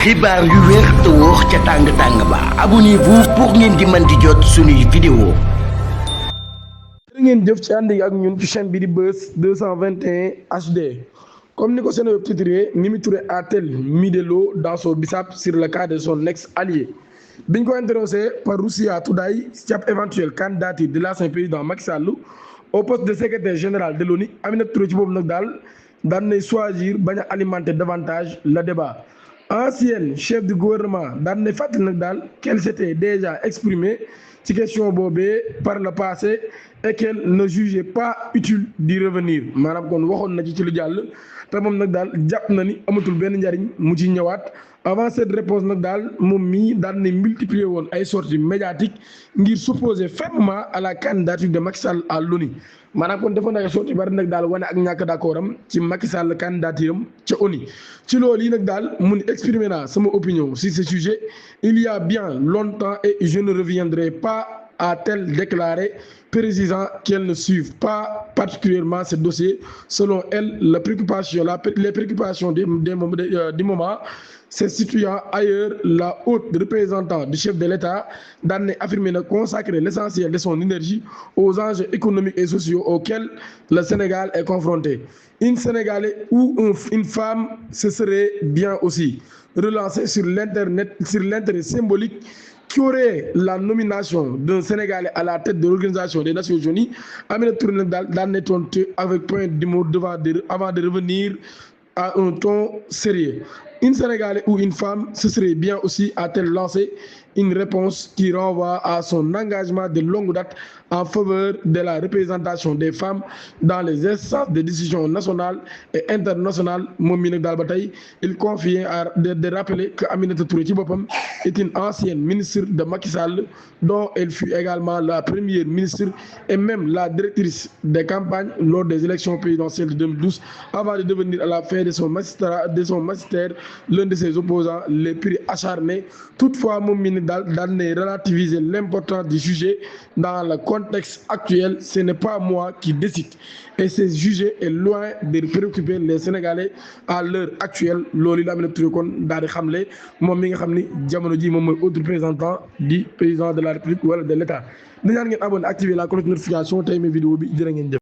xibaar yu wér te wóor ca tàng ba abonnez-vous pour ngeen di mën di jot suñuy vidéo. jërë ngeen jëf ci ànd ak ñun ci chaîne bi di Buzz 221 HD comme ni ko Seneweb titré Mimi Touré a-t-elle mis de l'eau dans son bissap sur le cas de son ex-allié. biñ ko interrogé par Roussia Today ci ab éventuelle candidature de l'ancien président Macky Sall au poste de secrétaire général de l'ONU, Aminata Touré ci boobu nag daan nay choisir bañ a alimenter davantage le débat. Ancienne chef du gouvernement daan nay fàttali nag qu'elle s'était déjà exprimée ci question boobee par le passé et qu'elle ne jugeait pas utile d'y revenir maanaam kon waxoon na ci lu jàll te moom nag jàpp na ni amatul benn njariñ mu ci ñëwaat. Avant cette réponse nag moom mii daan na multiplier woon ay sorties médiatiques ngir s'opposer fermement à la candidature de Macky Sall à l'ONU maanaam kon defoon na ay sorties bari nag wane ak ñàkk d'accord am ci Macky Sall candidature am ca ONU. ci loolu yi nag mu ni exprimer naa sama opinion sur ce sujet il y a bien longtemps et je ne reviendrai pas, a-t-elle déclaré, précisant qu'elle ne suive pas particulièrement ce dossier. Selon elle, les préoccupations du moment se situant ailleurs, la haute représentante du chef de l'État daan na affirmer de consacrer l'essentiel de son énergie aux enjeux économiques et sociaux auxquels le Sénégal est confronté. Une Sénégalais ou une femme, ce serait bien aussi. Relancé sur l'Internet, sur l'intérêt symbolique qui aurait la nomination d'un Sénégalais à la tête de l'Organisation des Nations Unies, Aminata Touré daan na tontu avec point d'humour avant de revenir à un ton sérieux. Une Sénégalais ou une femme, ce serait bien aussi, a-t-elle lancé une réponse qui renvoie à son engagement de longue date en faveur de la représentation des femmes dans les instances de décision nationales et internationales. Moom mi nag ba tey il convient de rappeler que Aminata Touré ci boppam est une ancienne ministre de Macky Sall dont elle fut également la première ministre et même la directrice des campagnes lors des élections présidentielles de 2012 avant de devenir à la fin de son magistère l'un de ses opposants les plus acharnés. Toutefois moom mi nag daan na relativiser l'importance du sujet dans le contexte actuel. Ce n'est pas moi qui décide et ce sujet est loin de préoccuper les Sénégalais à l'heure actuelle. Loolu la Aminata Touré kon daal di xamle moom mi nga xam ni jamono ji moom mooy autre représentant du président de la République wala de l'État. di ñaan ngeen abonné activer la cloche de notification tey mes vidéo bi jërë ngeen jëf.